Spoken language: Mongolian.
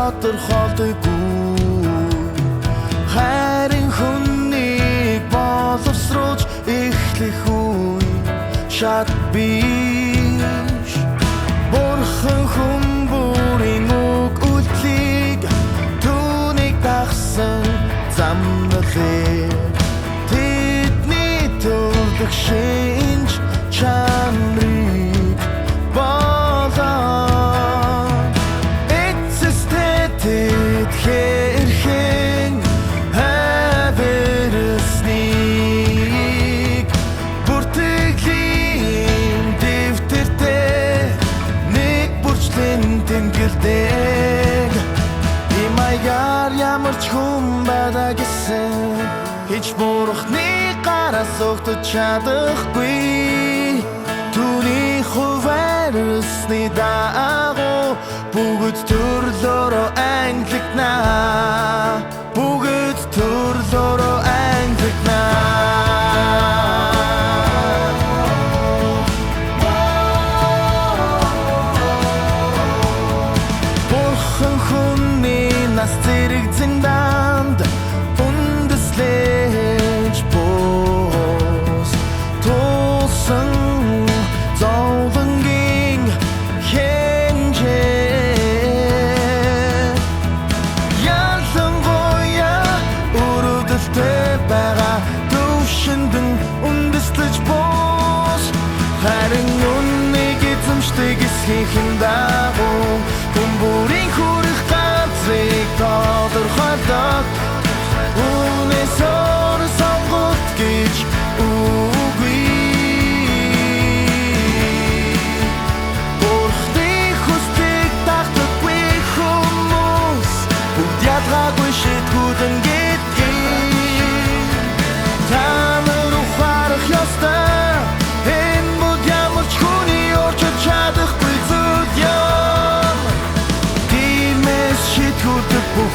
тодорхойлдоггүй. Харин хүнийг боловсруулж эхлэх үе шат биш. Бурхан хүн бүрийн үг үйлдлийг түүнийг дагсан замналыг тэдний төрлөх шинж чанарыг болоо. Эцэстээ тэд хэрхэн авирсныг бүртгэлийн дэвтэртээ нэг бүрчлэн тэмдэглэдэг. Ийм маягаар ямар ч хүн байдаг гэсэн һич Бурхны гараас өгдөж чадахгүй. Түүний хуваарьсны дагуу бүгд төрлөөрөө ангилагдана. Бүгд төрлөөрөө ангилагдана. Бурхан хүний нас зэрэг зинданд үндэслэж бус тулсан зовлонгийн хэмжээ. Ялангуяа өрөвдөлтэй байгаа төвшөндөн үндэслэж бус. Харин үннийг эзэмшдэг эсхийнхэн дагуу хүн бүрийн хүрэх газрыг тодорхойлдог. Үүнээс өөр сонголт гэж үгүй. Бурхны хүслийг дагдаггүй хүмүүс бүгд ялгаагүй шийтгүүлэн гэдгийг та нар ухаарах ёстой. Энэ бүгд ямар ч хүний өөрчилж чадахгүй зүйл юм. Тиймээс шийтгүүлдэг бүх